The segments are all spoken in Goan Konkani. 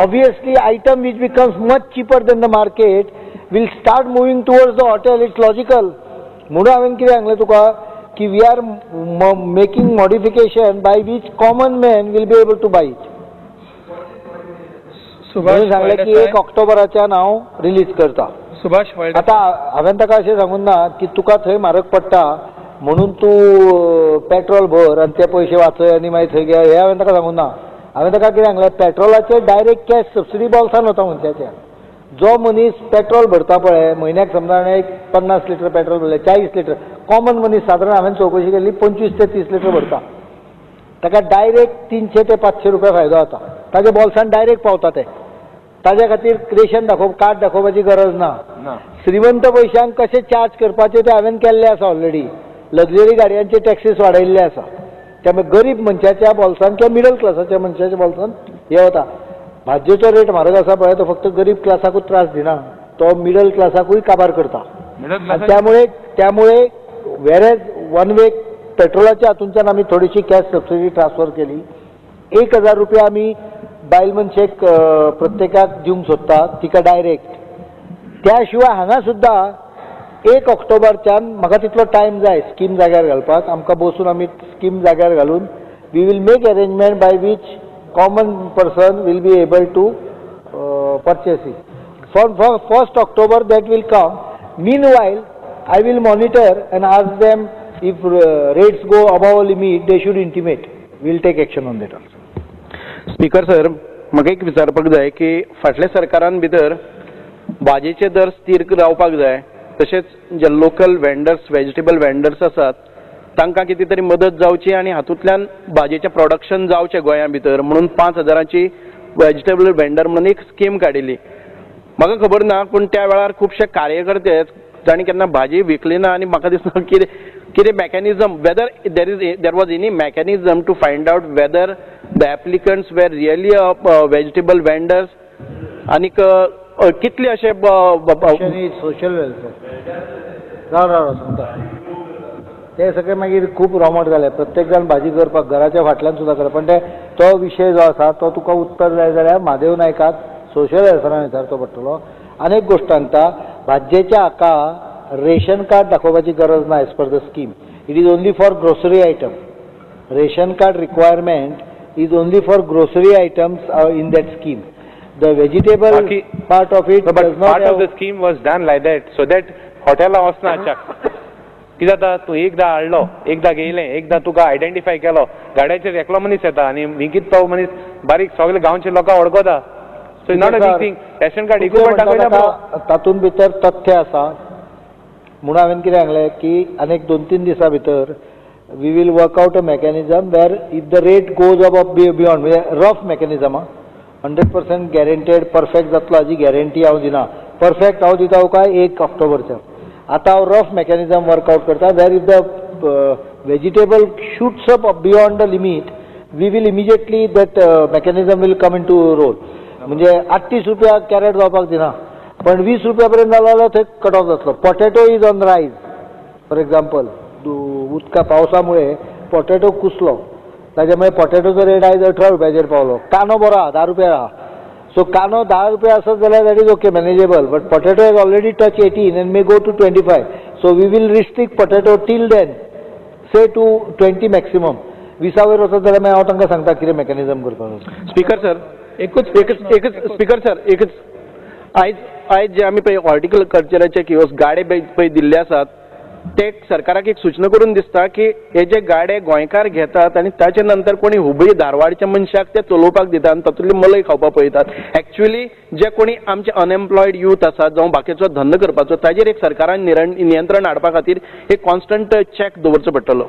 Obviously item which becomes much cheaper than the market will start moving towards the hotel. It's logical. म्हणून हांवें कितें सांगलें तुका की we are making modification by which common man will be able to buy it. म्हणून सांगलें की 1 ऑक्टोबराच्यान हांव रिलीज करता. सुभाष, आतां हांवें ताका अशें सांगून ना की तुका थंय म्हारग पडटा म्हणून तूं पेट्रोल भर आनी ते पयशे वाचय आनी मागीर थंय घे, हें हांवें ताका सांगून ना. हांवें ताका कितें सांगलें, पेट्रोलाचे डायरेक्ट कॅश सबसिडी बोल्सान वता मनशाच्या. जो मनीस पेट्रोल भरता पळय म्हयन्याक समजा एक 50 लिटर पेट्रोल भरलें, 40 लिटर, कॉमन मनीस सादारण हांवें चवकशी केल्ली 25 ते 30 लिटर भरता, ताका डायरेक्ट 300 ते 500 रुपया फायदो जाता. ताच्या बोल्सान डायरेक्ट पावता ते. ताज्या खातीर रेशन दाखोव कार्ड दाखोवपाची गरज ना. श्रीमंत पयशांक कशें चार्ज करपाचें तें हांवें केल्लें आसा ऑलरेडी. लग्जरी गाडयांचे टॅक्सीस वाडयल्ले आसा. त्यामुळे गरीब मनशाच्या बोल्सान किंवा मिडल क्लासाच्या मनशाच्या बोल्सान हें वता. भाजयेचो रेट म्हारग आसा पळय तो फक्त गरीब क्लासाकूच त्रास दिना, तो मिडल क्लासाकूय काबार करता. त्यामुळे त्यामुळे वेरेज वन वे पेट्रोलाच्या हातूंतल्यान आमी थोडीशी कॅश सबसिडी ट्रान्सफर केली. 1000 रुपया आमी बायल मनशेक प्रत्येकाक दिवंक सोदता तिका डायरेक्ट. त्या शिवाय हांगा सुद्दां 1 ऑक्टोबरच्यान म्हाका तितलो टायम जाय स्कीम जाग्यार घालपाक. आमकां बसून आमी स्कीम जाग्यार घालून we will make arrangement by which common person will be able to purchase it. From 1st October that will come. Meanwhile, I will monitor and ask them if rates go above a limit, they should intimate. We will take action on that also. Speaker sir, म्हाका एक विचारपाक जाय की फाटल्या सरकारान भितर भाजयेचे दर स्थिर रावपाक जाय, तशेंच जे लोकल वेंडर्स वेजिटेबल वेंडर्स आसात तांकां कितें तरी मदत जावची आनी हातूंतल्यान भाजयेचें प्रोडक्शन जावचें गोंया भितर म्हणून 5000ची वेजिटेबल वेंडर म्हणून एक स्कीम काडिल्ली. म्हाका खबर ना पूण त्या वेळार खुबशे कार्यकर्ते जांणी केन्ना भाजी विकली ना आनी म्हाका दिसना कितें कितें mechanism, whether there was any mechanism to find out whether the applicants were really vegetable vendors आनीक कितले अशे सोशल वेलफेअर राव राव सांगता ते सगळे मागीर खूब रोमट जाले. प्रत्येक जाण भाजी करपाक घराच्या फाटल्यान सुद्दां करप. पण ते तो विशय जो आसा तो तुका उत्तर जाय जाल्यार म्हादेव नायकाक सोशल वेलफेअरान विचारचो पडटलो. आनी एक गोश्ट सांगता, भाजयेच्या हाका रेशन कार्ड दाखोवपाची गरज ना as per the scheme. It is only for grocery item. Ration card requirement is only for grocery items in that scheme. The vegetable part of it does not. Part of the scheme was done like that so that हॉटेला वचना अचाक कितें जाता, तूं एकदां हाडलो, एकदां घेयलें, एकदां तुका आयडेंटिफाय केलो, गाड्याचेर एकलो मनीस येता आनी विकीत तो मनीस बारीक सगळे गांवचे लोकांक वळखता. So not a big thing. Ration card equipment दाखयता तातूंत भितर तथ्य आसा. म्हणून हांवें कितें सांगलें की आनीक 2-3 दिसां भितर we will work out a mechanism where if the rate goes above beyond, म्हणजे rough mechanism 100% guaranteed perfect जातलो हाजी गॅरंटी हांव दिना. परफेक्ट हांव दिता काय 1 ऑक्टोबरच्या. आतां हांव रफ मेकॅनिजम वर्कआउट करता where if the vegetable shoots up beyond the limit we will immediately that mechanism will come into role. म्हणजे 38 रुपया कॅरेट जावपाक दिना, पण 20 रुपया पर्यंत जालो जाल्यार थंय कट ऑफ जातलो. Potato is on rise for example. उदका पावसामुळे पॉटेटो कुसलो, ताज्यामुळे पॉटेटोचो रेट आयज 18 रुपयाचेर पावलो. कांदो बरो आहा 10 रुपया आहा. सो कांदो 10 रुपया आसत जाल्यार that is okay, manageable. But potato is already touch 18 and may go to 25. So we will restrict potato till then say to 20 maximum. 20 वयर वचत जाल्यार मागीर हांव तांकां सांगता कितें मेकॅनिजम करपाक. स्पीकर सर एकूच स्पीकर सर एकच आयज आयज जे आमी पळय हॉर्टिकल्चराचे किओस्क गाडे पळय दिल्ले आसात ते सरकाराक एक सूचना करून दिसता की हे जे गाडे गोंयकार घेतात आनी ताचे नंतर कोणी हुबळी धारवाडच्या मनशाक ते चलोवपाक दितात आनी तातूंतली मलय खावपाक पळयतात. एक्चुअली जे कोणी आमचे अनएम्प्लॉयड यूथ आसात जावं बाकीचो धंदो करपाचो ताजेर एक सरकारान नियंत्रण हाडपा खातीर एक कॉन्स्टंट चॅक दवरचो पडटलो.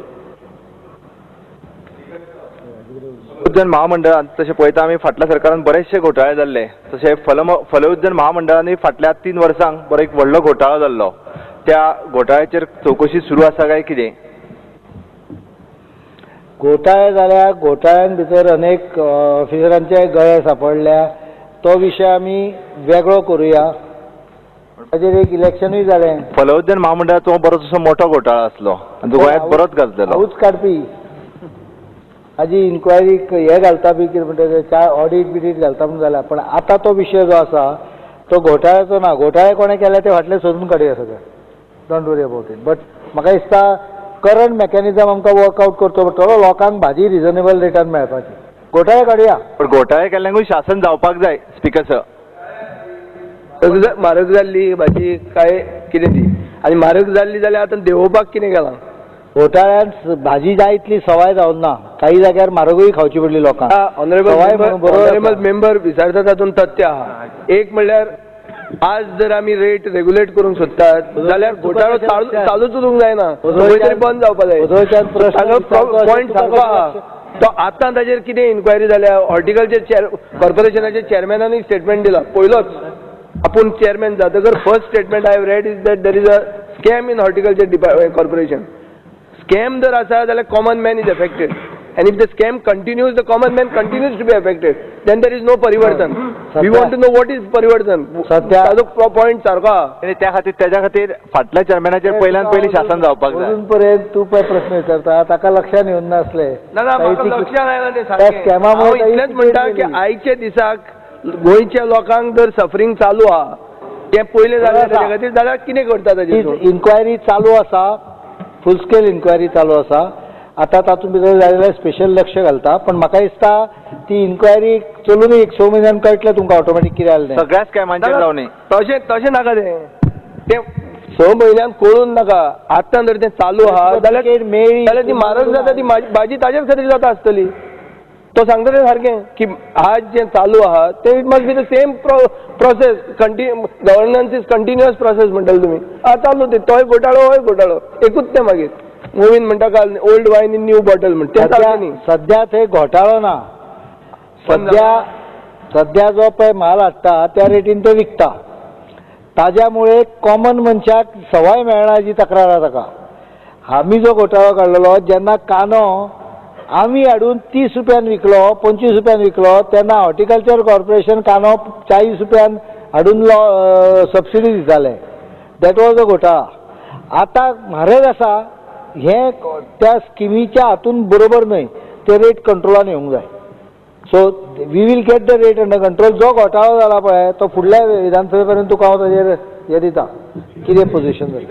उद्यान महामंडळान तशें पळयता आमी फाटल्या सरकारान बरेचशे घोटाळे जाल्ले, तशें फलोद्यान महामंडळानूय फाटल्या 3 वर्सांक बरो एक व्हडलो घोटाळो जाल्लो. त्या घोटाळ्याचेर चवकशी सुरू आसा काय कितें? घोटाळे जाल्या, घोटाळ्यान भितर अनेक ऑफिसरांचे गळे सापडल्या. तो विशय आमी वेगळो करुया. ताजेर एक इलेक्शनूय जालें. फलोद्यान महामंडळाचो बरोच असो मोठो घोटाळो आसलो आनी तो गोंयांत बरोच गाजलेलो. हांवूच काडपी. हाजी इन्क्वायरी हे घालता बी कितें म्हणटा ते ऑडीट बिडीट घालता म्हणून जाल्या, पण आतां तो विशय जो आसा तो घोटाळ्याचो ना. घोटाळे कोणें केल्या ते फाटले सोदून काडुया सगळें, don't worry about it. But म्हाका दिसता करंट मॅकॅनिजम आमकां वर्कआवट करचो पडटलो, लोकांक भाजी रिजनेबल रेटान मेळपाची. घोटाळे काडुया, पण घोटाळे केल्ल्यांकूय शासन जावपाक जाय. स्पीकर सर, म्हारग जाल्ली भाजी काय कितें ती, आनी म्हारग जाल्ली जाल्यार आतां देंवोवपाक कितें केलां? घोटाळ्यान भाजी जाय इतली सवाय जावन ना, काही जाग्यार म्हारगूय खावची पडली लोकांक. ऑनरेबल मेंबर विचारता तातूंत तथ्य आहा. एक म्हणल्यार आज जर आमी रेट रेग्युलेट करूंक सोदतात जाल्यार घोटाळो चालूच उरूंक जायना, खंय तरी बंद जावपा जाय. पॉयंट सारको आहा तो. आतां ताजेर कितें इन्क्वायरी जाल्या, हॉर्टिकल्चर कॉर्पोरेशनाच्या चेअरमॅनानूय स्टेटमेंट दिला पयलोच आपूण chairman जातकर first statement I have read is that there is a scam in horticulture corporation. Scam जर आसा जाल्यार common man is affected, and if the scam continues, the common man continues to be affected, then there is no Parivartan. We want to know what is Parivartan. ताजो पॉयंट सारको आहा. त्या खातीर तेज्या खातीर फाटल्या चेअरमॅनाचेर पयल्यान पयलीं शासन जावपाक जाय. अजून पर्यंत तूं पळय प्रस्न विचारता ताका लक्षान येवन नासलें. ना ना, म्हाका लक्षान आयलां तें सारकें. हांव इतलेंच म्हणटा की आयच्या दिसाक गोंयच्या लोकांक जर सफरींग चालू आहा तें पयलें जालें ताच्या खातीर जाल्यार कितें करता ताजेर? इन्क्वायरी चालू आसा, फूल स्केल इन्क्वायरी चालू आसा. आतां तातूंत भितर जाय स्पेशल लक्ष घालता, पण म्हाका दिसता ती इन्क्वायरी चलून एक 6 म्हयन्यान कळटलें तुमकां ऑटोमॅटीक कितें जालें. सगळ्या स्कॅमांचेर जावं न्ही तशें, तशें नाका तें तें 6 म्हयन्यान कळून नाका. आतां जर तें चालू आहा जाल्यार मेळ्ळी जाल्यार ती म्हारग जाता, ती भाजी ताजेच खातीर जाता आसतली. तो सांगता तें सारकें की आज जें चालू आहा तें it must be the same process. Governance is continuous process म्हणटले तुमी. आतां चालू तें, तोय घोटाळो होय घोटाळो एकूच तें. मागीर नवीन म्हणटा काल old wine in new bottle म्हण, तें सारकें न्ही. सद्या थंय घोटाळो ना. सद्या सद्या जो पळय म्हाल हाडटा त्या रेटीन तो विकता, ताज्या मुळे कॉमन मनशाक सवाय मेळना जी तक्रार आहा ताका. आमी जो घोटाळो काडलेलो जेन्ना कांदो आमी हाडून 30 रुपयान विकलो, 25 रुपयान विकलो, तेन्ना हॉर्टिकल्चर कॉर्पोरेशन कांदो 40 रुपयान हाडून सबसिडी दिताले. That was a घोटाळा. आतां म्हारग आसा हें त्या स्किमीच्या हातून बरोबर न्हय, ते रेट कंट्रोलान येवंक जाय. So we will get the rate under control. जो घोटाळो जाला पळय तो फुडल्या विधानसभे पर्यंत तुका हांव ताजेर हें दिता कितें पोजिशन जालें.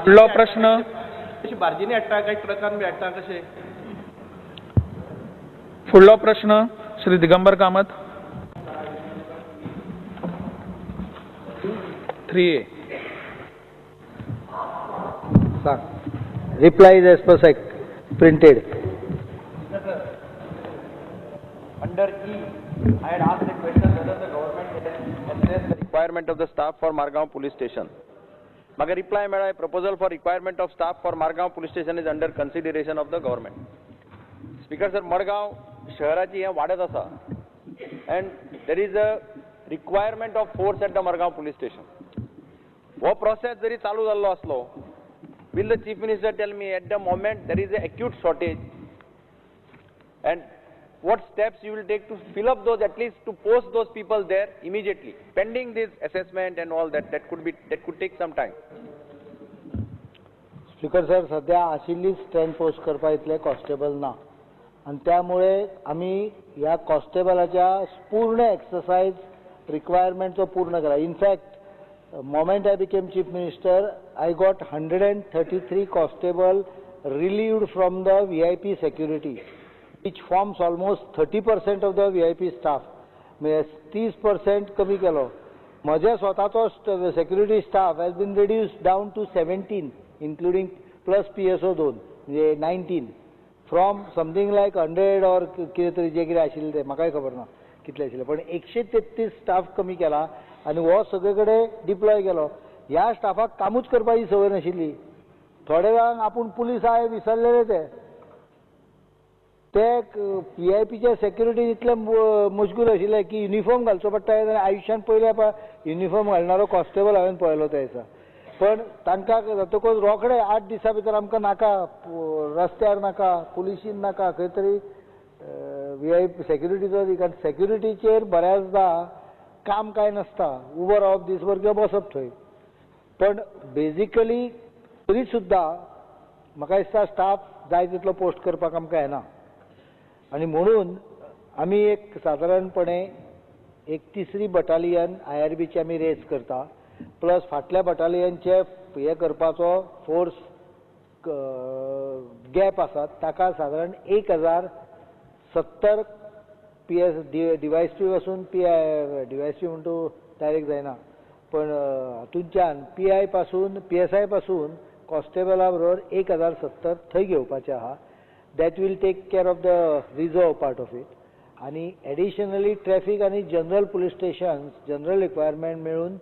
फुडलो प्रश्न फुडलो प्रश्न श्री दिगंबर कामत 3A. सांग. Reply is as per printed. Under E, I had asked the question whether the government has assessed the requirement of the staff for Margao police station. म्हाका रिप्लाय मेळ्ळा, proposal for requirement of staff for Margao police station is under consideration of the government. Speaker sir, Madgaon शहराची हें वाडत आसा and there is a requirement of force at the Margao police station. हो प्रोसेस जरी चालू जाल्लो आसलो, will the Chief Minister tell me at the moment there is an acute shortage and what steps you will take to fill up those, at least to post those people there immediately, pending this assessment and all that, that could take some time. Speaker sir, सध्या आशिल्ली स्ट्रेंथ पोस्ट करपा इतले कॉन्स्टेबल ना आनी त्यामुळे आमी ह्या कॉन्स्टेबलाच्या पूर्ण एक्सरसायज रिक्वायरमेंटचो पूर्ण केला. In fact moment I became Chief Minister, I got 133 constable relieved from the VIP security, which forms almost 30% of the VIP staff. म्हणजे 30% कमी केलो. म्हज्या स्वताचो security staff has been reduced down to 17, including plus PSO 2, म्हणजे 19, from something like 100 or कितें तरी जे कितें आशिल्लें तें म्हाकाय खबर ना कितले आशिल्ले, पण 133 स्टाफ कमी केला आनी हो सगळे कडेन डिप्लॉय केलो. ह्या स्टाफाक कामूच करपाची संवय नाशिल्ली. थोडे जाणांक आपूण पुलीस आहाय विसरलेले ते ते व्ही I पीच्या सेक्युरिटी इतले मजगूल आशिल्ले की युनिफॉर्म घालचो पडटा आनी आयुश्यान पयल्या युनिफॉर्म घालणारो कॉन्स्टेबल हांवें पळयलो त्या दिसा. पण तांकां जातकच रोखडे 8 दिसां भितर आमकां नाका, रस्त्यार नाका, पुलिशीन नाका, खंय तरी व्ही I P सेक्युरिटीचो. कारण सेक्युरिटीचेर बऱ्याचदा काम काय नासता, उबो रावप दिसभर किंवा बसप थंय. पण बेजिकली तरी सुद्दां म्हाका दिसता स्टाफ जाय तितलो पोस्ट करपाक आमकां येना आनी म्हणून आमी एक सादारणपणे एक तिसरी बटालियन IRBची आमी रेज करता, प्लस फाटल्या बटालियनचे हे करपाचो फोर्स गॅप आसा ताका सादारण 1070 PS DYSP पासून PI, DYSP म्हणटू डायरेक्ट जायना पण हातूंतल्यान PI पासून PSI पासून कॉन्स्टेबला बरोबर 1070 थंय घेवपाचे आहा. That will take care of the reserve part of it. आनी एडिशनली ट्रॅफिक आनी general police station general requirement मेळून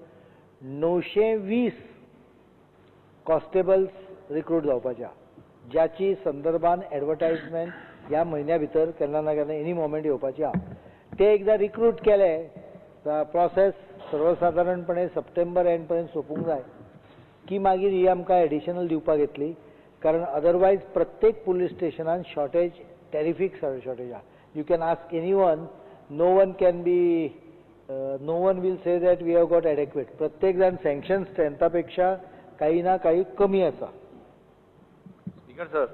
920 कॉन्स्टेबल्स रिक्रूट जावपाचे, ज्याची संदर्भान एडवर्टायजमेंट ह्या म्हयन्या भितर केन्ना ना केन्ना एनी मोमेंट येवपाची आहा. ते एकदां रिक्रूट केले प्रोसेस सर्वसादारणपणे सप्टेंबर एंड पर्यंत सोंपूंक जाय की मागीर ही आमकां एडिशनल दिवपाक येतली, कारण अदरवायज प्रत्येक पुलीस स्टेशनान शॉर्टेज, टेरिफीक शॉर्टेज आहा. You can ask anyone, no one can be, no one will say that we have got adequate. प्रत्येक जाण सँक्शन स्ट्रेंथा पेक्षा काही ना काही कमी आसा. Speaker sir,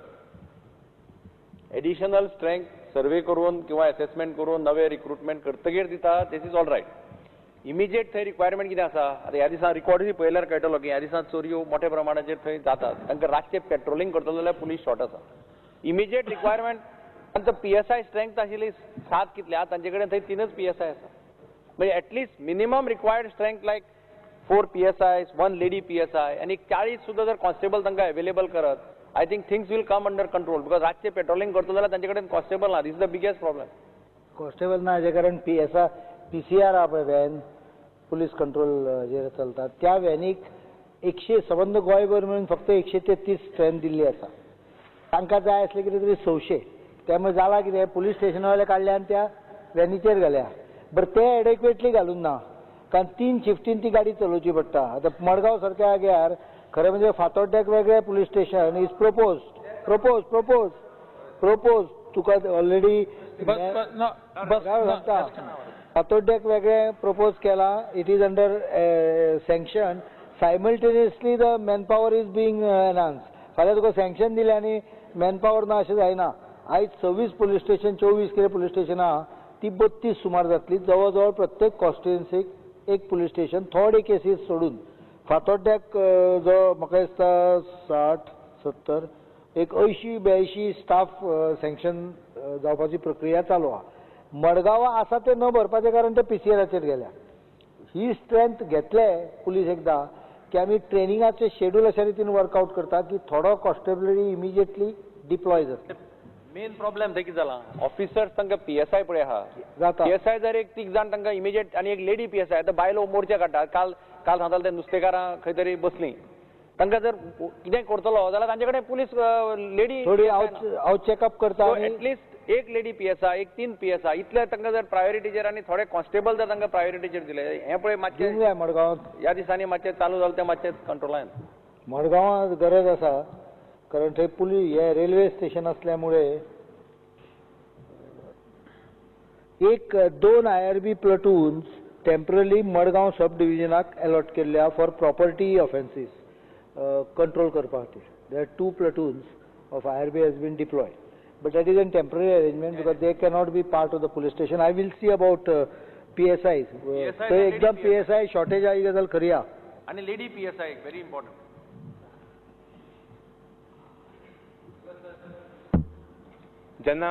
additional strength survey करून किंवा एसेसमेंट करून नवे रिक्रुटमेंट करतगीर दिता, this is all right. Immediate थंय रिक्वायरमेंट कितें आसा, आतां ह्या दिसा रिकॉर्डूय पळयल्यार कळटलो की ह्या दिसा चोरयो मोठ्या प्रमाणाचेर थंय जातात, तांकां रातचें पेट्रोलिंग करतलो जाल्यार पुलीस शॉर्ट आसा. इमिजिएट रिक्वायरमेंट तांचो PSI strength आशिल्ली 7 कितले आहा तांचे कडेन, थंय 3 PSI आसा. म्हणजे at least minimum required strength like 4 PSIs, 1 lady PSI आनी 40 सुद्दां जर कॉन्स्टेबल तांकां अवेलेबल करत, I think things will come under control. Because रातचे पेट्रोलिंग करतलो जाल्यार तांचे कडेन कॉन्स्टेबल ना. This is the biggest problem. Constable ना हाजे कारण PSI PCR आहा पळय व्हॅन पुलीस कंट्रोल जेर चलता त्या व्हॅनीक 100 सबंद गोंयभर मेळून फक्त 133 स्ट्रेंथ दिल्ली आसा. तांकां जाय आसलें कितें तरी 600, त्यामुळे जाला कितें पुलीस स्टेशनावाले काडल्या आनी त्या व्हॅनीचेर घाल्या. बरें ते एडेक्वेटली घालून ना, कारण 3 शिफ्टीन ती गाडी चलोवची पडटा. आतां मडगांव सारक्या जाग्यार खरें म्हणजे फातोड्ड्याक वेगळें police station is propose propose propose propose तुका ऑलरेडी सांगता फातोड्ड्याक वेगळें प्रपोज केलां, it is under sanction. Simultaneously the manpower is being enhance. फाल्यां तुका सँक्शन दिलें आनी मॅनपावर ना अशें जायना. आयज 26 पुलीस स्टेशन 24 कितें पुलीस स्टेशनां आहा ती 32 सुमार जातली. जवळ जवळ प्रत्येक कॉन्स्टिट्युएन्सीक एक पुलीस स्टेशन, थोडे केसीस सोडून. फातोड्ड्याक जो म्हाका दिसता 60 70 एक 80 82 स्टाफ सँक्शन जावपाची प्रक्रिया चालू आहा. मडगांवां आसा ते न भरपाचें कारण ते PCRाचेर गेल्या. ही स्ट्रेंथ घेतले पुलीस एकदां की आमी ट्रेनिंगाचें शेड्यूल अशा रितीन वर्कआवट करता की थोडो कॉन्स्टेबलरी इमिजिएटली डिप्लॉय जाता. मेन प्रॉब्लेम थंय कितें जाला, ऑफिसर्स तांकां PSI पळय आहा जाता. PSI जर एक 3 जाण तांकां इमिजिएट आनी एक लेडी PSI, आतां बायलो मोर्चा काडटा. काल काल सांगताले ते नुस्तेकारां खंय तरी बसलीं, तांकां जर कितें करतलो जाल्यार तांचे कडेन पुलीस लेडी थोडी हांव चॅकअप करता. एटलिस्ट एक लेडी PSI, एक 3 PSI इतले तांकां जर प्रायोरिटीचेर आनी थोडे कॉन्स्टेबल जर तांकां प्रायोरिटीचेर दिले, हें पळय मातशें मडगांवांत ह्या दिसांनी मातशें चालू जालें तें मातशें कंट्रोलान. मडगांवांत गरज आसा, कारण थंय पुलीस हे रेल्वे स्टेशन असल्यामुळे 1-2 IRB platoons temporarily Madgaon sub डिव्हिजनाक allot केल्ल्या फॉर प्रॉपर्टी ऑफेन्सीस कंट्रोल करपा खातीर. There are 2 platoons of IRB has been deployed, but that is an temporary arrangement because they cannot be part of the police station. I will see about PSI. थंय एकदम PSI shortage आहा ही गजाल खरी आहा. आनी लेडी PSI very important. जेन्ना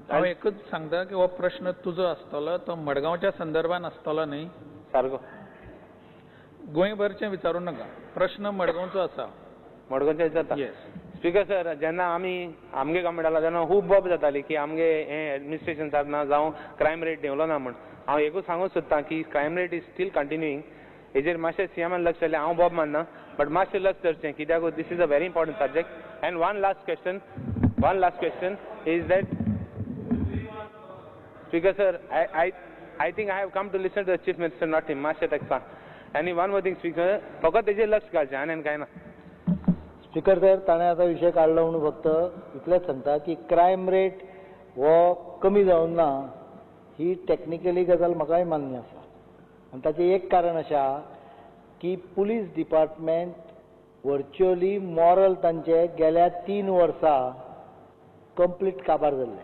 हांव एकूच सांगता की हो प्रश्न तुजो आसतलो तो मडगांवच्या संदर्भान आसतलो न्ही, सारको गोंयभरचें विचारूं नाका, प्रश्न मडगांवचो आसा. मडगांवचो विचारता. Yes speaker sir, जेन्ना आमी आमगे गव्हर्मेंट आला तेन्ना खूब बोब जाताली की आमगे हें एडमिनिस्ट्रेशन सारकें ना जावं क्रायम रेट देंवलो ना म्हण. हांव एकूच सांगूंक सोदतां की crime rate is still continuing. हेजेर मातशें सीएमान लक्ष दिलें, हांव बोब मानना, बट मातशें लक्ष दवरचें कित्याक this is a very important subject. And one last question is that Speaker sir, I think I have come to listen to the Chief Minister, not him. मातशें ताका सांग. आनी वन मोर थिंग स्पीकर, फकत तेजेर लक्ष घालचें आनी कांय ना. स्पीकर सर, ताणें आतां विशय काडलो म्हणून फक्त इतलेंच सांगता की क्रायम रेट हो कमी जावन ना ही टॅक्निकली गजाल म्हाकाय मान्य आसा. आनी ताचें एक कारण अशें आहा की पुलीस डिपार्टमेंट व्हर्च्युअली मॉरल तांचे गेल्या 3 वर्सां कंप्लीट काबार जाल्लें.